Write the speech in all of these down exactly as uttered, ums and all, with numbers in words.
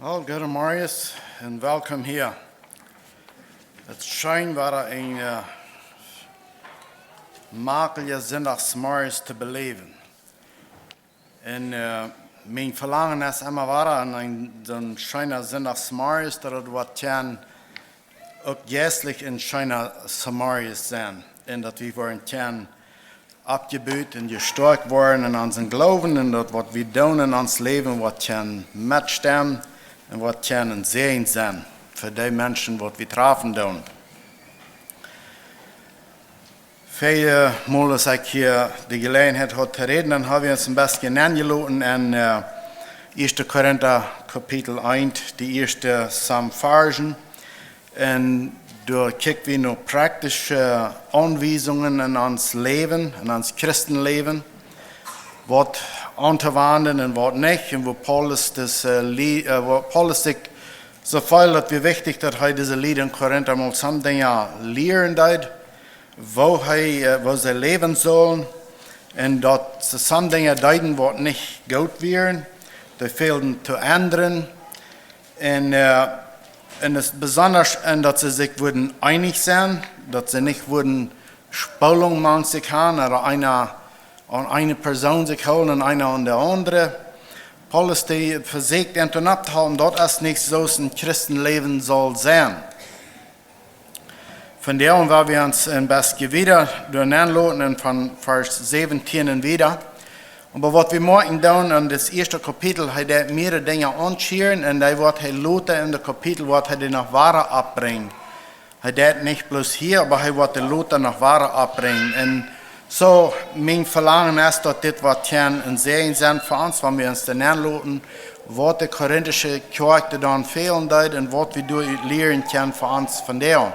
Well, goodemorjes un welkom hia. Et schient wada een äh, maklijen Sindachsmorjes to beläwen. Un äh, mien Velangen es emma wada aun een, soon scheena Sindachsmorjes, daut et woat kjennen uk jeistlich een scheena Sindachsmorjes sennen. Un daut wie woaren kjennen oppjebut un jestoakjt woaren en onsen Gloowen un daut waut wie doonen en ons Läwen woat kjennen metstemmen un woat kjennen een Säajen sennen fa dee Menschen waut wie trafen doonen. Väle Mol aus ekj hia de Jeläajenheit haud to räden, dan ha wie ons een bät nenjeloten en äh, ieeschte Korinta Kapitel eent, de ieeschte sas Varschen. Un doa kjikj wie no praktische Aunwiesungen en ons Läwen, en ons Christenläwen, waut auntowanden un waut nich. Un woo Paulus, dis, äh, Lie- äh, woo Paulus sikj soo feeld, daut wia wichtich, daut hee dise Lied en Korinta mol some Dinja lieren deed, woo hee, äh, woo see läwen sullen. Un daut see some Dinja deeden, waut nich goot wieren, dee fälden to endren. Un äh, un es besonda, un daut see sikj wudden eenich sennen, daut see nich wudden Spolunk mank sikj haben, ooda eena aun eene Persoon sikj hoolen un eena aun de aundre. Paulus, dee vesieekjt an to opptalen, daut es nich soo aus een Christenläwen saul sennen. Von doa aun woa wie ons een bät wieda doa nenloten un von Varsch säwentieen un wieda. Oba waut wie moakjen doonen en dit ieeschte Kapitel, hee deed mearere Dinja aunschieren un hee woat hee lota en de Kapitel woat hee dee noch wada oppbrinjen. Hee deed nich bloos hia, oba hee woat dee lota noch wada oppbrinjen. Un soo, mien Velangen es, daut dit woat kjennen een Säajen sennen fa ons, wan wie ons doa nenloten, waut de korintische Kjoakj doa aun fälen deed un waut wie doa ut lieren kjennen fa ons vondoag.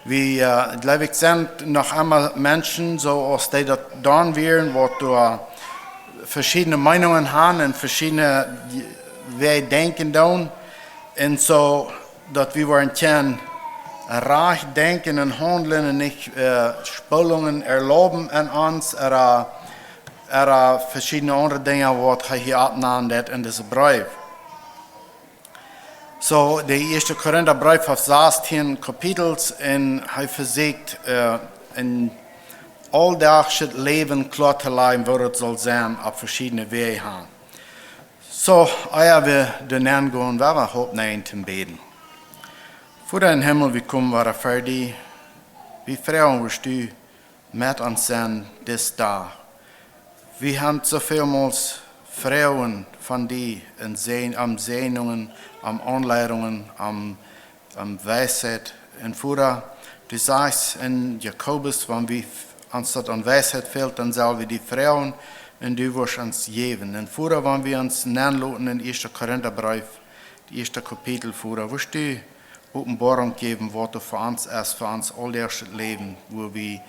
Wie, äh, jleew ekj, sent noch emma Menschen, soo aus dee daut dan wieren, waut doa veschiedne Meinungen haben un veschiedne Wäaj denkjen doonen. Un soo, daut wie woaren kjennen rajcht denkjen un haundlen un nich äh, Spolungen erlauben en ons, ooda, ooda veschiedne aundre Dinja, waut hee hia oppnanen deed en disen Breef. Soo, de ieeschte Korinta Breef haft sastieen Kapitels un hee vesieekjt äh, een auldachschet Läwen kloa to lajen, woo daut saul sennen, opp veschiedne Wäaj haben. Soo, ea wie doa nengonen, woa wie oppstonen toom bäden. Voda em Himmel, wie komen wada ver die. Wie froagen, wurscht du met ons sennen dis Dach. Wie haben soo väl mol Froagen von die en Säajen, om Säajnungen, om Aunleidungen, om, om Weisheit. Un Voda, du sajchst en Jakobus, wan wie f-, ons daut aun Weisheit fält, dan sell wie die froagen un du woascht ons jäwen. Un Voda, wan wie ons nenloten en ieeschte Korinta Breef, daut ieeschte Kapitel, Voda, wurscht du Openboarunk jäwen, waut doa fa ons es, fa ons auldachschet Läwen, woo wie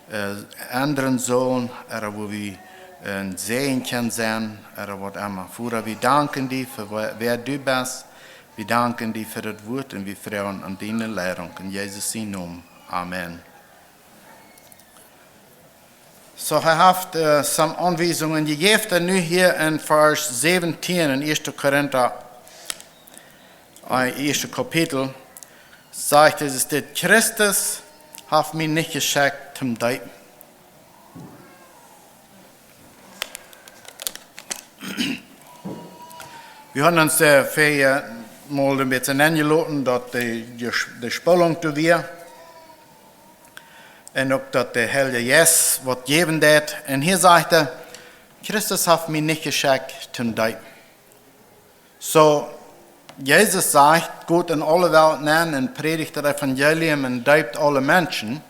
äh, endren sullen, ooda woo wie äh, een Säajen kjennen sennen, ooda waut emma. Voda, wie danken die fa wäa, wäa du best. Wie danken die fa daut Wuat un wie froagen om diene Leidunk. En Jesus sienen Nomen. Amen. Soo, hee haft äh, some Aunwiesungen jejäft un nu hia en Varsch säwentieen en ieeschte Korinta, äh, ieeschte Kapitel, sajcht et, es dit: Christus haft mie nich jeschekjt toom deepen. Wie haben ons äh, väl mol een bät nenjeloten, daut de, de, de Spolunk doa wia. Un uk daut de Heilje Jeist waut jäwen deed. Un hia sajcht hee: Christus haft mie nich jeschekjt toom deepen. Soo, Jesus sajcht: Got en aule Welt nenn un prädicht daut Evangelium un deept aule Menschen.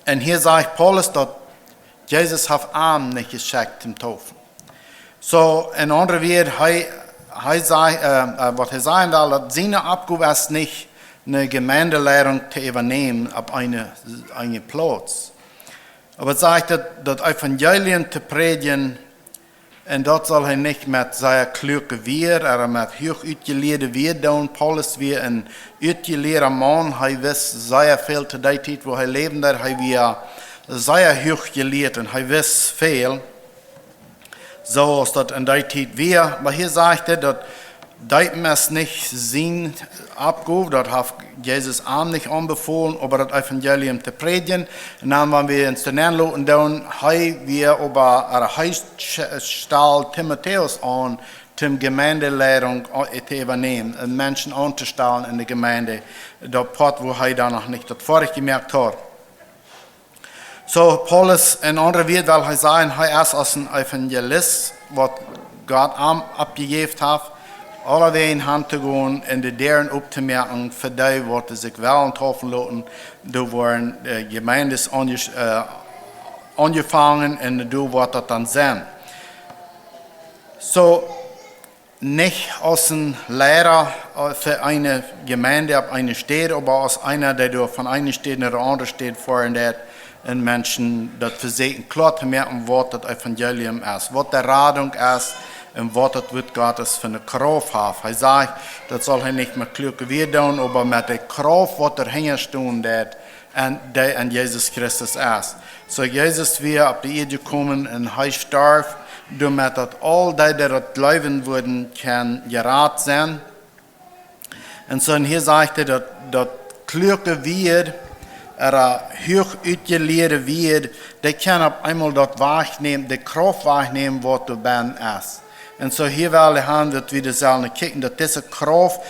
Un hia sajcht Paulus, daut Jesus haft am nich jeschekjt toom deepen. Soo, en aundre Wieed, hee, hee sajcht, äh, äh, waut hee sajen well, daut siene Oppgow es nich, eene Jemeindeleidunk to äwanämen opp eene, eene Plauz. Oba hee sajcht, daut, daut Evangelium to prädjen, un daut saul hee nich met sea kluake Wieed ooda met huach utjelieede Wieed doonen. Paulus wia een utjelieeda Maun, hee wist sea väl to dee Tiet, wua hee läwen deed. Hee wia sea huach jelieet un hee wist väl, soo aus daut en dee Tiet wia. Oba hia sajcht hee, daut Deepen es nich siene Oppgow, daut haft Jesus am nich aunbefolen, oba daut Evangelium to prädjen. Un dan, wan wie ons doa nenloten doonen, hee wia oba, ea hee sch-, stald Timotäus aun, toom Gemeindeleidunk, äh, to äwanämen un Menschen auntostalen en de Jemeent, daut Poat, wua hee dan noch nich daut foadich jemoakt haud. Soo, Paulus, en aundre Wieed well hee sajen, hee es aus een Evangelist, waut Gott am oppjejäft haft, aulawäajen han to gonen un de Däaren optomoaken fa dee, waut sikj wellen deepen loten, doa woaren, äh, Jemeenten aunje-, äh, aunjefongen un doa woat daut dan sennen. Soo, nich aus een Liera, äh, fa eene Jemeent opp eene Städ, oba aus eena, dee doa von eene Städ no de aundre Städ foaren deit un Menschen daut vesieekjen kloa to moaken, waut daut Evangelium es, waut de Radunk es un waut daut Wuat Gottes fa eene Krauft haft. Hee sajcht, daut saul hee nich met kluake Wieed doonen, oba met de Krauft, waut doa hinja stonen deit, un dee en Jesus Christus es. Soo Jesus wia opp de Ieed jekomen un hee storf, doamet daut aul dee, dee daut jleewen wudden, kjennen jerat sennen. Un soo, un hia sajcht hee daut, daut kluake Wieed, ea huach utjelieede Wieed, dee kjennen opp eemol daut wajchnämen, de Krauft wajchnämen, waut doa bennen es. Un soo hia well hee han, daut wie sellen kjikjen, daut dise Krauft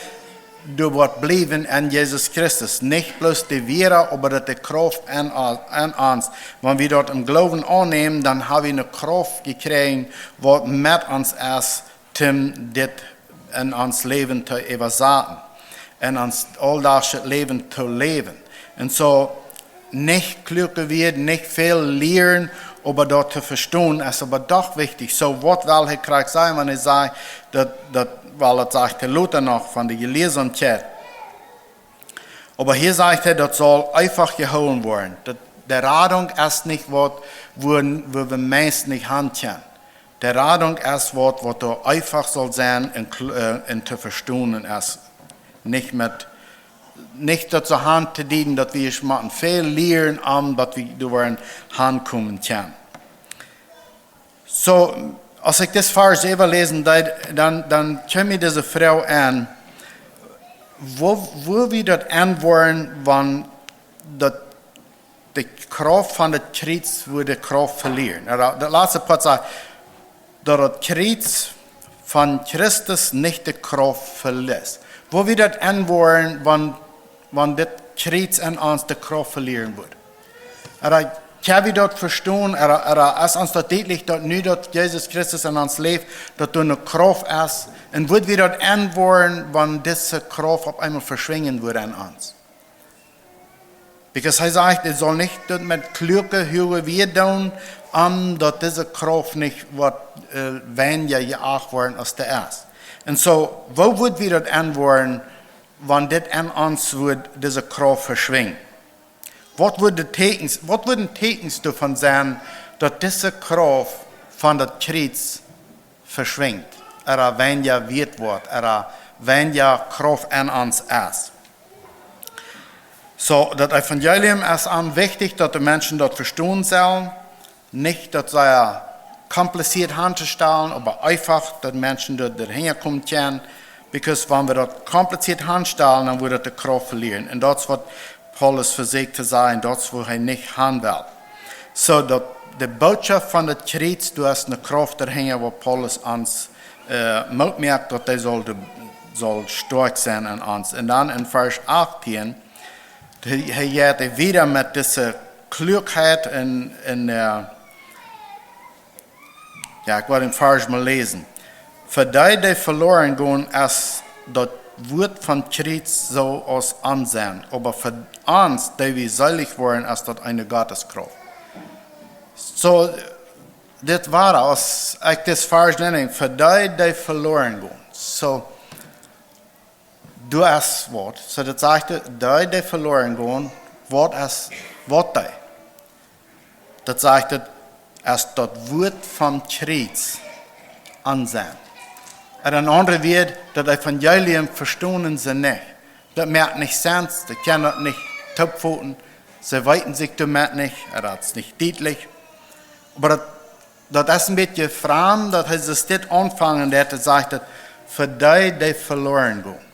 doa woat bliewen en Jesus Christus. Nich bloos de Wieed, oba daut de Krauft en, en ons. Wan wie daut em Gloowen aunnämen, dan ha wie eene Krauft jekjräajen, waut met ons es, toom dit en ons Läwen to äwasaten, en ons auldachschet Läwen to läwen. Un soo, nich kluake Wieed, nich väl lieren, oba daut to vestonen es oba doch wichtich. Soo, waut well hee krakjt sajen, wan hee sajcht, daut, daut, well, daut sajcht hee lota noch von de Jeleesomkjeit. Oba hia sajcht hee, daut saul eefach jehoolen woaren. Daut, de Radunk es nich waut, wua, wua wie meist nich han kjennen. De Radunk es waut, waut doa eefach saul sennen un kl-, äh, un to vestonen es. Nich met, nich daut soo han to dieden, daut wie motten väl lieren, om daut wie doa woaren hankomen kjennen. Soo, aus ekj dit Varsch äwaläsen deed, dan, dan kjeem mie dise Froag aun, woo, woo wie daut aunwoaren, wan daut de Krauft von daut Kjriez wudd de Krauft velieren. Daut, daut latste Poat sajcht, daut daut Kjriez von Christus nich de Krauft veliet. Woo wie daut aunwoaren, wan, wan dit Kjriez en ons de Krauft velieren wudd. Ea, kjenn wie daut vestonen, ea, ea, es ons daut dietlich, daut nu daut Jesus Christus en ons läft, daut doa eene Krauft es, un wudd wie daut aunwoaren, wan dise Krauft opp eemol veschwinjen wudd en ons? Because hee sajcht, et saul nich daut met kluake, huage Wieed doonen, om daut dise Krauft nich woat, äh, weinja jeacht woaren aus dee es. Un soo, woo wudd wie daut aunwoaren, wan dit en ons wudd, dise Krauft veschwinjen? Waut wudd de Tieekjens, waut wudden Tieekjens doavon sennen, daut dise Krauft von daut Kjriez veschwinjt, ea weinja wieet woat, ea weinja Krauft en ons es? Soo, daut Evangelium es aun wichtich, daut de Menschen daut vestonen sellen. Nich daut sea kompliziert han to stalen, oba eefach, daut Menschen doa, doa hinja komen kjennen. Because wan wie daut kompliziert han stalen, dan wudd daut de Krauft velieren. Un daut es waut Paulus vesieekjt to sajen, daut es waut hee nich han well. Soo daut de Bootschoft von daut Kjriez, doa es eene Krauft doa hinja, waut Paulus ons, äh, Moot moakt, daut dee saul, saul stoakj sennen aun ons. Un dan en Varsch achtieen, hee, hee jeit wieda met dise Kluakjeit un, un, äh, jo, ekj well dän Varsch mol läsen. Fa dee, dee veloaren gonen, es daut Wuat vom Kjriez soo aus Onsenn, oba fa ons, dee wie seelich woaren, es daut eene Gotteskrauft. Soo, dit wia, aus ekj dit Varsch läs, fa dee, dee veloaren gonen. Soo, doa es waut. Soo, daut sajcht, dee, dee veloaren gonen, waut es, waut dee. Daut sajcht, daut es daut Wuat vom Kjriez Onsenn. En aundre Wieed, daut Evangelium vestonen see nich. Daut moakt nich sense, dee kjennen daut nich toopfoten. See weeten sikj doamet nich, daut es nich dietlich. Oba daut, daut es een bät framd, daut hee soo dit aunfangen deit, daut sajcht, daut fa dee, dee veloaren gonen.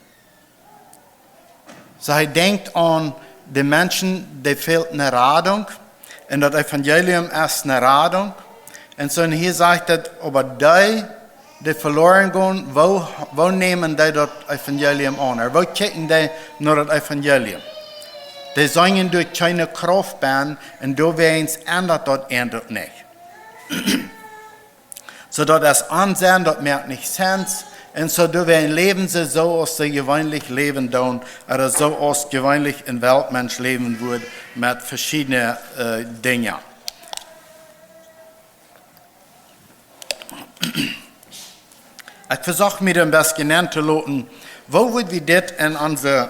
Soo, hee denkjt aun de Menschen, dee fält eene Radunk. Un daut Evangelium es eene Radunk. Un soo, un hia sajcht et, oba dee, dee veloaren gonen, woo, woo nämen dee daut Evangelium aun? Ooda woo kjikjen dee no daut Evangelium? Dee seenen doa kjeene Krauft bie, un doawäajen endat daut an uk nich. Soo daut es Onsenn, daut moakt nich sense. Un soo doawäajen läwen see soo aus see jeweenlich läwen doonen, ooda soo aus jeweenlich een Weltmensch läwen wudd met veschiedne, äh, Dinja. Ekj vesocht mie een bät jenant to loten, woo wudd wie dit en onse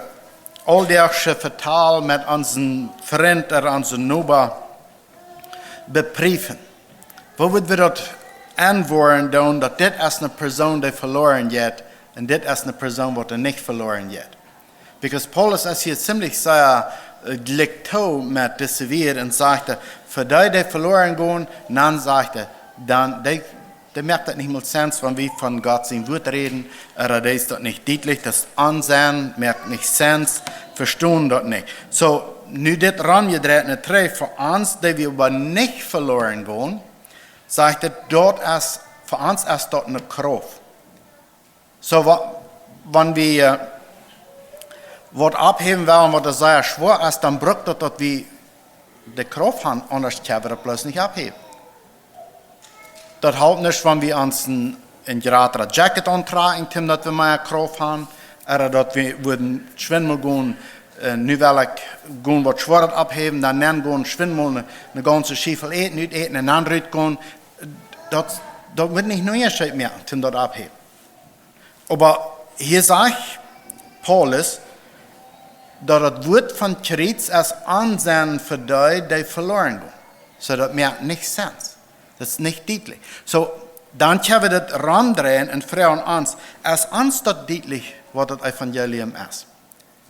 auldachsche Vetal met onsen Frint ooda onsen Noba bepriefen? Woo wudd wie daut enwoaren doonen, daut dit es eene Persoon, dee veloaren jeit, un dit es eene Persoon, waut nich veloaren jeit? Because Paulus es hia ziemlich sea, äh, jlikj too met dise Wieed un sajcht, fa dee, dee veloaren gonen, dan sajcht hee, dan, dee, dee moakt daut nich mol sense, wan wie von Gott sien Wuat räden, ooda dee es daut nich dietlich, daut es Onsenn, moakt nich sense, vestonen daut nich. Soo, nu dit romjedreit, ne, trigj, fa ons, dee wie oba nich veloaren gonen, sajcht et, daut es, fa ons es daut eene Krauft. Soo, wa-, wan wie, äh, waut opphäwen wellen, waut sea schwoa es, dan brukt daut, daut wie de Krauft han, aundasch kjenn wie daut bloos nich opphäwen. Daut halpt nich, wan wie ons een, een jratret Jacket auntrakjen, om daut wie mea Krauft han, ooda daut wie wudden schwind mol gonen, äh, nu well ekj gonen waut Schwoaret opphäwen, dan, dan gonen schwind mol eene, eene gaunze Schiefel äten, utäten un dan rut gonen. Daut, daut woat nich een Unjascheet moaken, om daut opphäwen. Oba hia sajcht Paulus, daut daut Wuat von Kjriets es Onsenn fa dee, dee veloaren gonen. Soo, daut moakt nich sense. Daut es nich dietlich. Soo, dan kjenn wie daut romdreien un froagen ons, es ons daut dietlich, waut daut Evangelium es?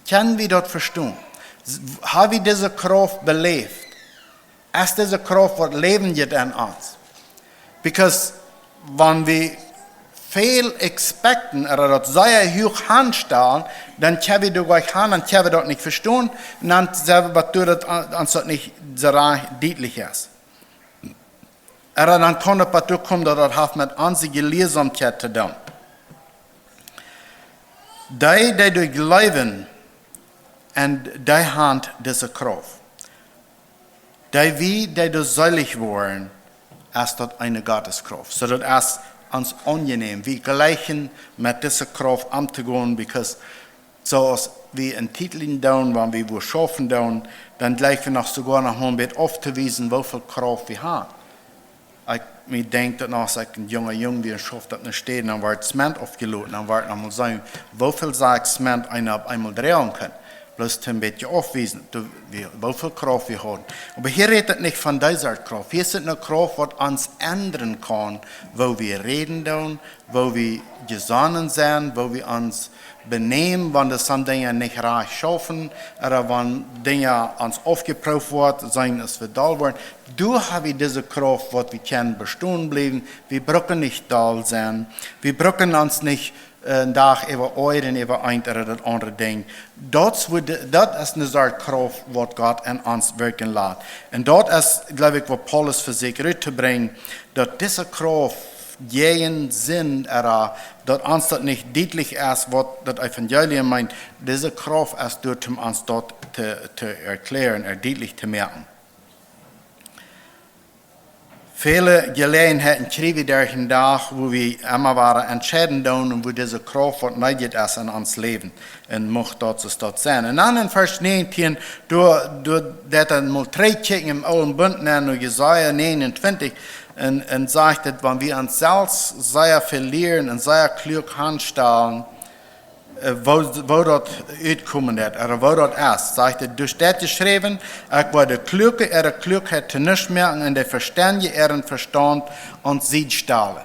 Kjenn wie daut vestonen? S-, ha wie dise Krauft beläft? Es dise Krauft, waut läwen jeit en ons? Because wan wie väl expecten, ooda daut sea huach hanstalen, dan kjenn wie doa jlikj han, dan kjenn wie daut nich vestonen, un dan sent wie bie daut, daut an-, ons daut nich soo rajcht dietlich es. Ooda dan kaun et bie daut komen, daut daut haft met onse Jliersomkjeit to doonen. Dee, dee doa jleewen, un dee han dise Krauft. Dee wie, dee doa seelich woaren, es daut eene Gotteskrauft. Soo daut es ons aunjenäm. Wie jlikjen met dise Krauft omtogonen, because soo aus wie en Tiet lang doonen, wan wie wua schaufen doonen, dan jlikj wie noch soogoa noch mol een bät auftowiesen, woo väl Krauft wie han. Ekj, mie denkjt daut noch, aus ekj een junga Jung wia un schauft opp eene Städ, dan wort Zement aufjeloten, dan wort noch mol seenen, woo väl Sack Zement eena opp eemol droagen kunn. Bloos een bät aufwiesen, doa, wie, woo väl Krauft wie hauden. Oba hia rät et nich von dise Krauft. Hia es et eene Krauft, waut ons endren kaun, woo wie räden doonen, woo wie jesonnen sent, woo wie ons benämen, wan doa some Dinja nich rajcht schaufen, ooda wan Dinja ons aufjeprooft woaren, seenen aus wie doll woaren. Doa ha wie dise Krauft, waut wie kjennen bestonen bliewen. Wie brucken nich doll sennen. Wie brucken ons nich, äh, een Dach äwa oajren äwa eent ooda daut aundre Dinkj. Daut es wua de-, daut es eene Sort Krauft, waut Gott en ons werkjen lat. Un daut es, jleew ekj, waut Paulus vesieekjt rut to brinjen, daut dise Krauft jäajen Sind, ooda daut ons daut nich dietlich es, waut daut Evangelium meent, dise Krauft es doa, om ons daut to, to erkjläaren, ea dietlich to moaken. Väle Jeläajenheiten kjrie wie derch dän Dach, wua wie emma wada entscheiden doonen un wua dise Krauft waut needich es en ons Läwen. Un mucht daut soo daut sennen. Un dan en Varsch näajentieen, doa, doa deit hee mol trigjkjikjen em Oolen Bunt nenn, no Jesaja näajenuntwintich, un, un sajcht et, wan wie ons selfst sea väl lieren un sea kluak hanstalen, äh, woo, woo daut utkomen deit, ooda woo daut es, sajcht et, doa steit jeschräwen, ekj woa de Kluake äare Kluakheit to nuscht moaken un de Vestendje äaren Vestaunt aun de Sied stalen.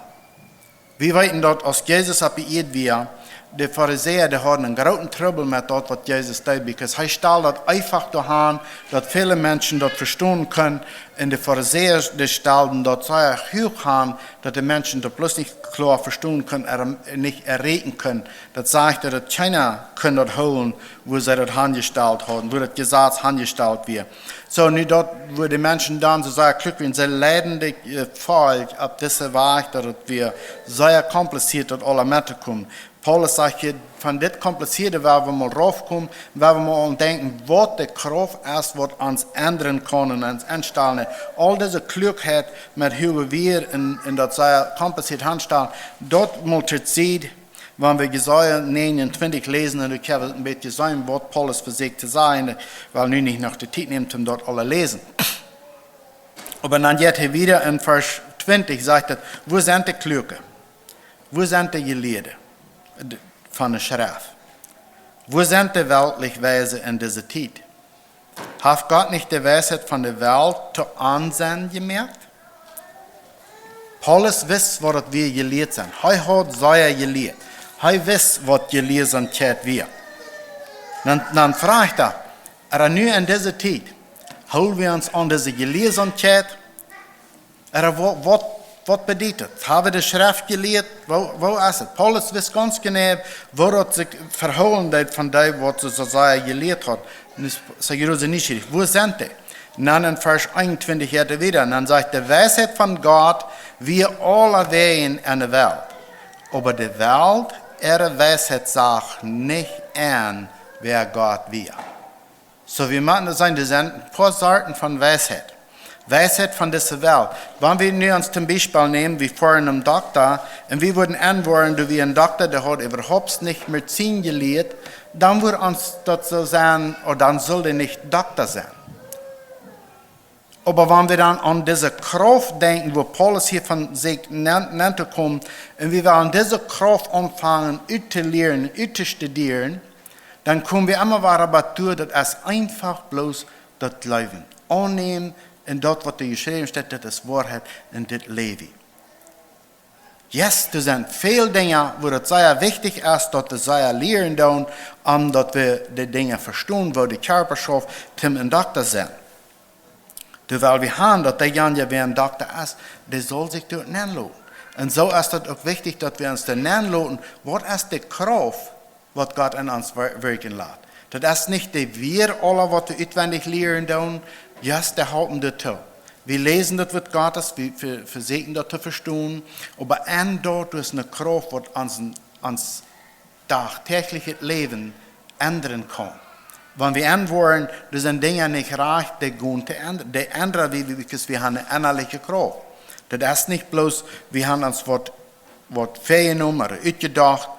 Wie weeten daut, aus Jesus opp de Ieed wia, de Farisäa, dee hauden een grooten Trubbel met daut, waut Jesus deed, because hee stald daut eefach doahan, daut väle Menschen daut vestonen kunnen. Un de Farisäa, dee stalden daut sea huach han, daut de Menschen daut bloos nich kloa vestonen kunnen, er, nich erräakjnen kunnen. Daut sajcht, daut kjeena kunn daut hoolen, woo see daut hanjestalt hauden, woo daut Jesaz hanjestalt wia. Soo, nu daut, woo de Menschen dan soo sea kluak wieren, see leiden daut, äh, Volkj opp dise Wajch, daut et wia sea kompliziert, daut aula mettokomen. Paulus sajcht hia, von dit Komplizierte woa wie mol raufkomen, woa wie mol aun denkjen, waut de Krauft es, waut ons endren kaun un ons enstalen. Aul dise Kluakheit met Huage wia un, un daut sea kompliziert hanstalen, daut mol to Sied, wan wie Jesaja näajenuntwintich läsen, un ekj hab een bät jeseenen, waut Paulus vesieekjt to sajen. Ekj well nu nich noch de Tiet nämen, om daut aula läsen. Oba dan jeit hee wieda en Varsch twintich, sajcht et: Wua sent de Kluake? Wua sent de Jelieede von de Schreft? Wua sent de weltlich Weise en dise Tiet? Haft Gott nich de Weisheit von de Welt to Onsenn jemoakt? Paulus wist, waut et wia, jelieet sennen. Hee haud sea jelieet. Hee wist, waut Jeliersomkjeit wia. Dan, dan fruach hee: Oba nu en dise Tiet, hool wie ons aun dise Jeliersomkjeit? Oba waut, waut, waut bediet et? Hab wie de Schreft jelieet? Woo, woo es et? Paulus wist gaunz jeneiw, woo daut sikj vehoolen deed von dee, waut see soo sea jelieet haud. Un es, see jrod soo nieschierich: Wua sent dee? Un dan en Varsch eenuntwintich jeit et wieda. Un dan sajcht: De Weisheit von Gott wia aulewäajen en de Welt, oba de Welt äare Weisheit sach nich en, wäa Gott wia. Soo, wie motten seenen, doa sent een poa Sorten von Weisheit. Weisheit von dise Welt. Wan wie nu ons toom Biespel nämen, wie foaren nom Dokta, un wie wudden enwoaren, doa wia een Dokta, dee haud äwahaupt nich Medizin jelieet, dan wudd ons daut soo sennen, ooda dan sull dee nich Dokta sennen. Oba wan wie dan aun dise Krauft denkjen, woo Paulus hia von sajcht, nenn, nenn to komen, un wie wellen dise Krauft aunfangen uttolieren, uttostudieren, dan komen wie emma wada bat doa, daut es eefach bloos daut Jleewen. Aunnämen un daut, waut doa jeschräwen steit, daut es Woarheit un dit läw wie. Yes, doa sent väl Dinja, wua daut sea wichtich es, daut wie sea lieren doonen, om daut wie de Dinja vestonen, woo de Kjarpa schauft, toom een Dokta sennen. Doa well wie han, daut deejanja, wäa een Dokta es, dee saul sikj doa nenloten. Un soo es daut uk wichtich, daut wie ons doa nenloten, waut es de Krauft, waut Gott en ons wir-, wirkjen lat. Daut es nich de Wieed aula, waut wie utwendich lieren doonen. Yes, dee halpen doatoo. Wie läsen daut Wuat Gottes, wie ve-, vesieekjen daut to vestonen, oba en daut es eene Krauft, waut ons, ons dagtäglichet Läwen endren kaun. Wan wie enwoaren, doa sent Dinja nich rajcht, dee gonen to endren. Dee endren wie, wie, because wie han eene ennaliche Krauft. Daut es nich bloos, wie han ons waut, waut väajenomen ooda utjedocht,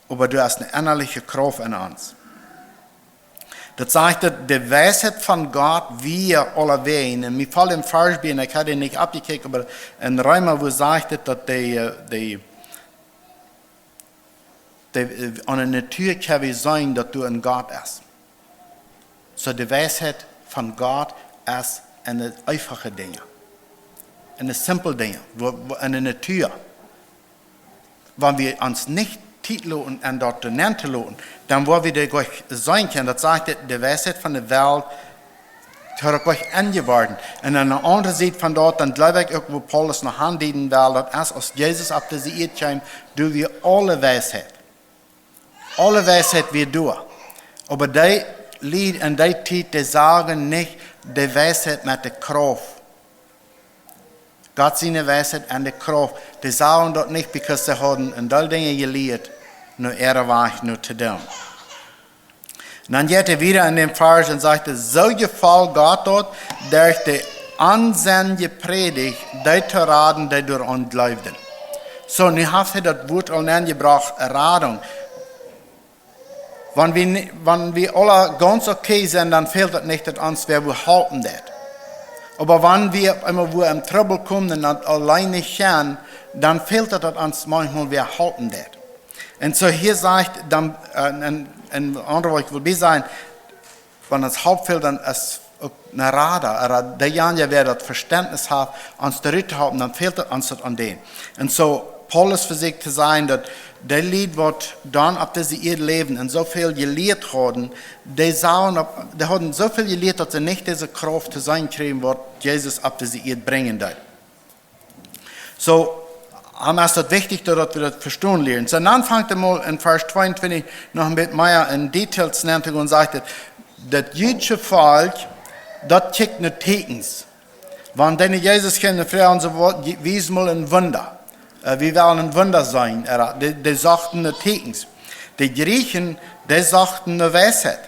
oba doa es eene ennaliche Krauft en ons. Daut sajcht, daut de Weisheit von Gott wia aulewäajen. Un mie foll een Varsch bie, un ekj haud dän nich oppjekjikjt, oba en Reema, wua sajcht et, daut de, äh, de, de, äh, aun de Natua kjenn wie seenen, daut doa een Gott es. Soo, de Weisheit von Gott es en de eefache Dinja. En de simpele Dinja, wua, wua en de Natua. Wan wie ons nich Tiet loten en daut doa nenn to loten, dan woa wie dee goanich seenen kjennen. Daut sajcht, de, de Weisheit von de Welt haud goanich enjeworden. Un aun de aundre Sied von daut, dan jleew ekj uk, wua Paulus noch aundieden well, daut es, aus Jesus opp dise Ieed kjeem, doa wia aule Weisheit. Aule Weisheit wia doa. Oba dee Lied en dee Tiet, dee sagen nich de Weisheit met de Krauft. Gott siene Weisheit en de Krauft. Dee sagen daut nich, because see hauden een Deel Dinja jelieet, no äare Wajch no to doonen. Un dan jeit et wieda en däm Varsch un sajcht et: Soo jefoll Gott daut, derch de onsennje Prädicht, dee to raden, dee doaraun jleewden. Soo, nu haft hee daut Wuat aul nenjebrocht, Radunk. Wan wie ni-, wan wie aula gaunz okay sent, dan fält et nich, daut ons wäa wua halpen deit. Oba wan wie opp eemol wua en Trubbel komen un daut auleen nich kjennen, dan fält et, daut ons maunchmol wäa halpen deit. Un soo hia sajcht dan, äh, en, en aundre Wieed, ekj well bie sennen, wan ons Help fält, dan es uk een Rada, ooda deejanja, wäa daut Vestentnis haft, ons doarut to halpen, dan fält et ons daut aun dän. Un soo, Paulus vesieekjt to sajen, daut de Lied, waut dan opp dise Ieed läwden un soo väl jelieet hauden, dee, sagen opp, dee hauden soo väl jelieet, daut see nich dise Krauft to seenen kjrieejen, waut Jesus opp dise Ieed brinjen deed. Soo, am es daut wichtich, daut wie daut vestonen lieren. Soo, dan fangt hee mol en Varsch tweeuntwintich noch een bät mea en Details nenn to gonen, sajcht et, daut jüdische Volkj, daut kjikjt no Tieekjens. Wan dee no Jesus kjeemen, dan fruagen see: "Waut, wies mol een Wunda." Äh, wie wellen een Wunda seenen. Äh, dee, dee sochten no Tieekjens. De Jrieechen, dee sochten no Weisheit.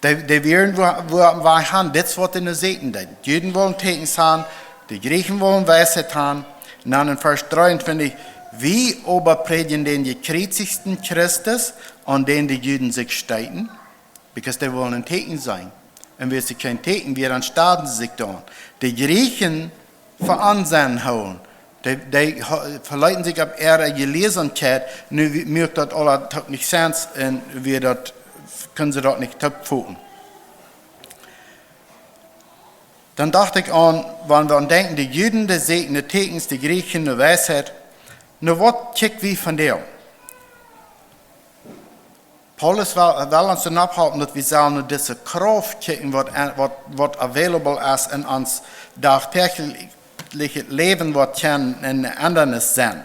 Dee, dee wieren, woo, woo, woo han, dit es waut see no säkjen deeden. Juden wullen Tieekjens han, de Jrieechen wullen Weisheit han. Un dan en Varsch dreeuntwintich: "Wie oba prädjen dän jekjriezichten Christus aun dän de Juden sikj steeten." Because dee wullen een Tieekjen seenen. Un wiels see kjeen Tieekjen wia, dan stoaden see sikj doaraun. De Jrieechen fa Onsinn hoolen. Dee, dee ha-, veleeten sikj opp äare Jeliesenheit. Nu wie-, muak daut aula uk nich Sinn un wie daut, kunnen see daut nich toopfoten. Dan docht ekj aun, wan wie aun denkjen, de Juden, dee säkjen no Tieekjens, de Jrieechen no Weisheit. Nu, waut kjikj wie vondoag? Paulus well, well ons doa nopp halpen, daut wie sellen no dise Krauft kjikjen, waut, waut, waut available es en ons dagdäachlichet Läwen, waut kjennen een Endanis sennen.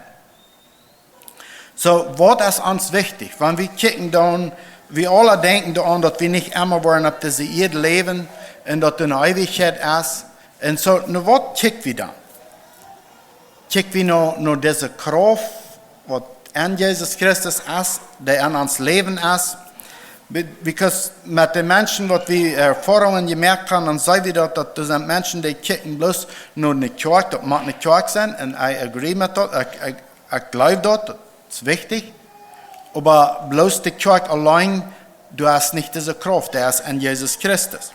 Soo, waut es ons wichtich? Wan wie kjikjen dan, wie aula denkjen doaraun, daut wie nich emma woaren opp dise Ieed läwen un daut doa eene Eewichkjeit es. Un soo, no waut kjikj wie dan? Kjikj wie no, no dise Krauft, waut en Jesus Christus es, dee en ons Läwen es? Be-, because met de Menschen, waut wie Erfoarungen jemoakt han, dan seenen wie daut, daut doa sent Menschen, dee kjikjen bloos no ne Kjoakj, daut mott ne Kjoakj sennen, un I agree met daut, ekj, ekj, ekj jleew daut, daut es wichtich, oba bloos de Kjoakj auleen, doa es nich dise Krauft, dee es en Jesus Christus.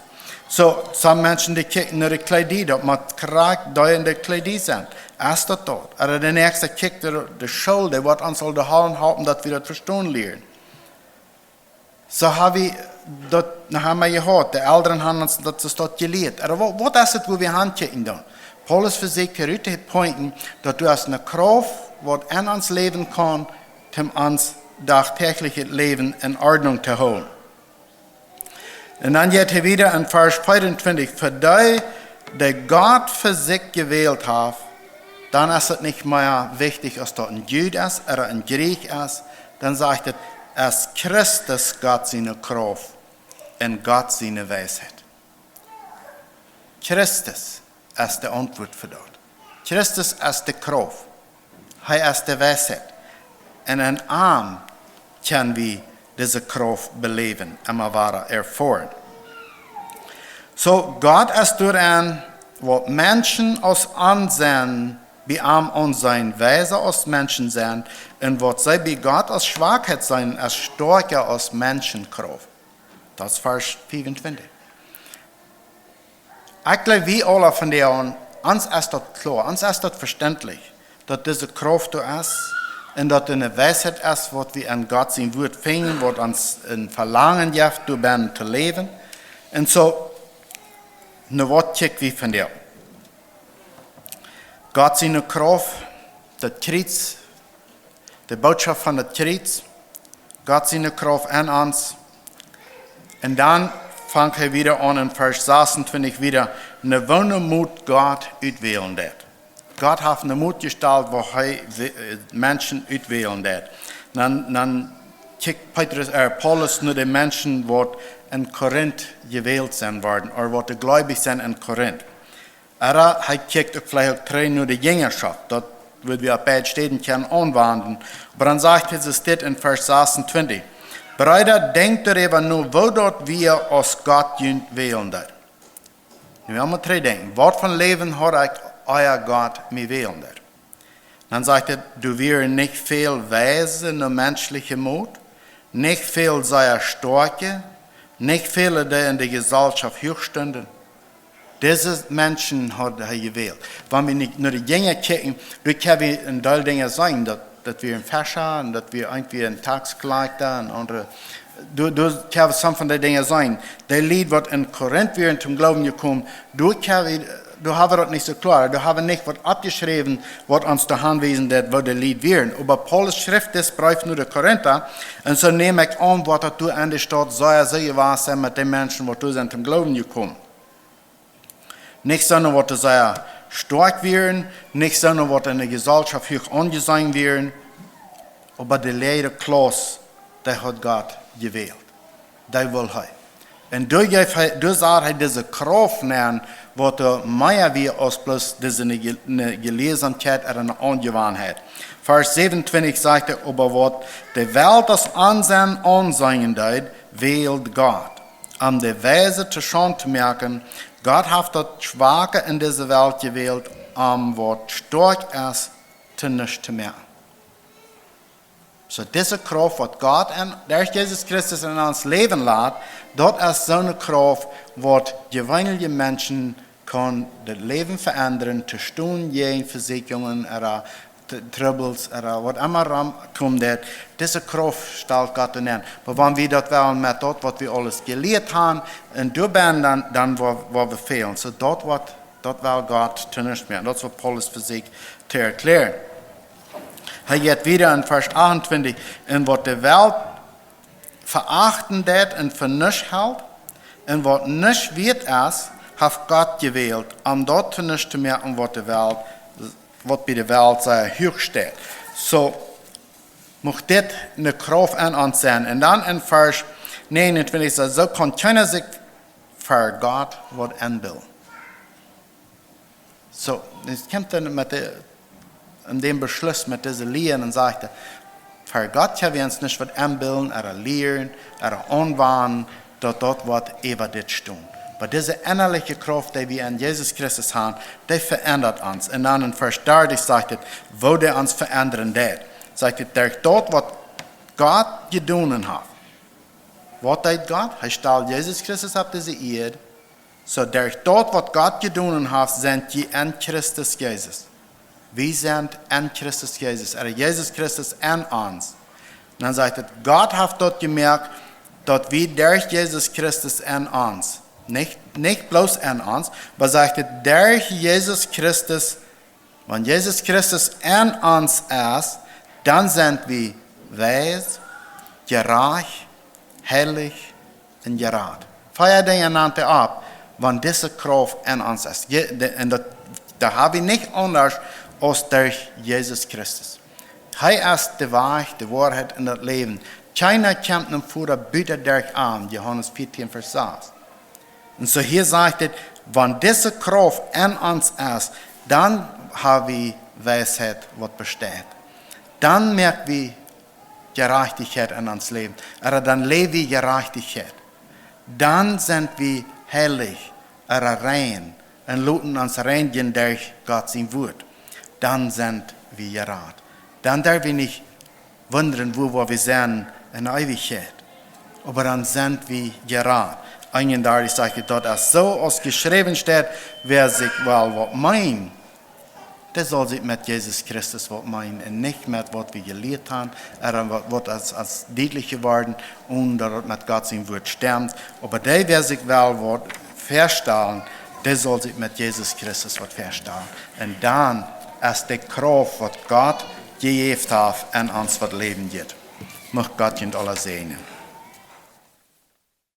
Soo, some Menschen, dee kjikjen no de Kjleeda, daut mott krakjt dee en de Kjleeda sennen. Es daut daut? Ooda de näakjste kjikjt de, de School, dee woat ons aul de Haunt halpen, daut wie daut vestonen lieren. Soo ha wie daut noch emol jehuat, de Elren han ons daut, daut jelieet. Ooda waut, waut es et, wua wie han kjikjen dan? Paulus vesieekjt hia rut to pointen, daut doa es ne Krauft, waut en ons läwen kaun, om ons dagdäachlichet Läwen en Ordnunk to hoolen. Un dan jeit hee wieda en Varsch veeauntwintich: "Fa dee, dee Gott fa sikj jewält haft, dan es et nich mea wichtich, aus daut een Jud es ooda een Jriech es." Dan sajcht et: "Es Christus Gott siene Krauft un Gott siene Weisheit." Christus es de Auntwuat fa daut. Christus es de Krauft. Hee es de Weisheit. Un en am kjenn wie dise Krauft beläwen, emma wada erfoaren. Soo, Gott es doarenn, waut Menschen aus Onsinn bie am aunseenen, weisa aus Menschen sent, un waut see bie Gott aus Schwakheit seenen, es stoakja aus Menschenkrauft. Daut es Varsch veeauntwintich. Ekj jleew, wie aula von dee aun, ons es daut kloa, ons es daut vestentlich, daut dise Krauft doa es un daut doa ne Weisheit es, waut wie en Gott sien Wort finjen, waut ons een Velangen jeft, doabennen to läwen. Un soo, no waut kjikj wie von dee? Gott siene Krauft, daut Kjriez, de Bootschoft von daut Kjriez, Gott siene Krauft en ons. Un dan fangt hee wieda aun en Varsch sasuntwintich wieda, no woone Mot Gott utwälen deit. Gott haft ne Mot jestalt, woo hee, äh, Menschen utwälen deit. Dan, dan kjikjt Petrus, äh, Paulus no de Menschen, waut en Korinth jewält sent worden, ooda waut de Gleubje sent en Korinth. Ooda hee kjikjt uk veleicht uk trigj no de Jinjaschoft. Daut wudd wie opp beid Städen kjennen aunwenden. Oba dan sajcht Jesus dit en Varsch sasuntwintich: "Breeda, denkjt doaräwa no, woo daut wia, aus Gott junt wälen deed." Nu well wie trigj denkjen, waut fa Läwen haud ekj, ea Gott mie wälen deed? Dan sajcht et: "Doa wieren nich väl Weise no menschlichem Mot, nich väl sea stoakje, nich väle, dee en de Jeselschoft huach stunden." Dise Menschen haud hee jewält. Wan wie nich no de Jinja kjikjen, dan kjenn wie een Deel Dinja seenen, daut, daut wia een Fescha un daut wia irjentwäa een Tax collector un aundre. Doa, doa kjenn wie some von dee Dinja seenen. Dee Lied, waut en Korinth wieren toom Gloowen jekomen, doa kjenn wie, äh, Doa hab wie daut nich soo kloa. Doa hab wie nich waut oppjeschräwen, waut ons doa aunwiesen deit, woo de Lied wieren. Oba Paulus schrift dis Breef no de Korinta, un soo näm ekj aun, waut daut doa enne Staut sea, sea jewast sent met de Menschen, waut doa sent toom Gloowen jekomen. Nich soo, waut doa sea stoakj wieren, nich soo, waut enne Jeselschoft huach aunjeseenen wieren, oba de leere Klauss, dee haud Gott jewält. Dee wull hee. Un doa jeef hee, doa sad hee dise Krauft aun, waut doa mea wia aus bloos dise ne, ne Jeläsenheit ooda ne Aunjewanheit. Varsch säwenuntwintich sajcht hee: "Oba waut de Welt aus Onsenn aunseenen deed, wäld Gott, om de Weise to Schaund to moaken. Gott haft daut Schwake en dise Welt jewält, om waut stoakj es, to nuscht to moaken." Soo, dise Krauft, waut Gott en, derch Jesus Christus en ons Läwen lat, daut es soone Krauft, waut jeweenelje Menschen kaun daut Läwen veendren, to stonen jäajen Vesieekjungen ooda T-, Trubbels ooda waut emma rom kjemt, daut, dise Krauft stalt Gott doa aun. Oba wan wie daut wellen met daut, waut wie aules jelieet haben, un doa bie, dan, dan woa, woa wie fälen. Soo, daut waut, daut well Gott to nuscht moaken. Daut es, waut Paulus vesieekjt to erkjlären. Hee jeit wieda en Varsch achtuntwintich: "Un waut de Welt veachten deit un fa nuscht helt, un waut nuscht wieet es, haft Gott jewält, om daut to nuscht to moaken, waut de Welt, waut bie de Welt sea huach steit." Soo, mucht dit ne Krauft en ons sennen. Un dan en Varsch näajenuntwintich sajcht: "Soo kaun kjeena sikj ver Gott waut enbillen." Soo, daut kjemt dan met de, en däm Beschluss met dise Lieren un sajcht hee: "Ver Gott kjenn wie ons nich waut enbillen, ooda lieren, ooda aunwanen, daut daut waut äwa dit steit." Oba dise ennaliche Krauft, dee wie en Jesus Christus haben, dee veendert ons. Un dan en Varsch dartich sajcht hee, woo dee ons veendren deit. Sajcht hee: "Derch daut, waut Gott jedonen haft." Waut deed Gott? Hee stald Jesus Christus opp dise Ieed. Soo, derch daut, waut Gott jedonen haft, sent jie en Christus Jesus. Wie sent en Christus Jesus. Ooda Jesus Christus en ons. Un dan sajcht hee: "Gott haft daut jemoakt, daut wie derch Jesus Christus en ons." Nich, nich bloos en ons, oba sajcht hee: "Derch Jesus Christus." Wan Jesus Christus en ons es, dan sent wie weis, jerajcht, heilich un jerat. Vea Dinja nant hee opp, wan dise Krauft en ons es. Je-, de-, un daut, daut hab wie nich aundasch aus derch Jesus Christus. Hee es de Wajch, de Woarheit un daut Läwen. Kjeena kjemt nom Voda buta derch am, Johanes vieetieen, Varsch sas. Un soo hia sajcht hee: "Wan dise Krauft en ons es, dan hab wie Weisheit, waut besteit. Dan moak wie Jerajchtichkjeit en ons Läwen. Ooda dan läw wie Jerajchtichkjeit. Dan sent wie heilich, ooda rein, un loten ons reinjen derch Gott sien Wuat. Dan sent wie jerat. Dan derw wie nich wundren, wua wie sent en Eewichkjeit. Oba dan sent wie jerat." Eenundartich sajcht hee: "Daut es soo aus jeschräwen steit: Wäa sikj well waut meenen, dee saul sikj met Jesus Christus waut meenen un nich met waut wie jelieet haben, ooda waut, waut ons, ons dietlich jeworden, un daut et met Gott sien Wuat stemt. Oba dee, wäa sikj well waut väastalen, dee saul sikj met Jesus Christus waut väastalen." Un dan es de Krauft, waut Gott jejäft haft, en ons waut Läwen jeft. Mucht Gott junt aula säajnen.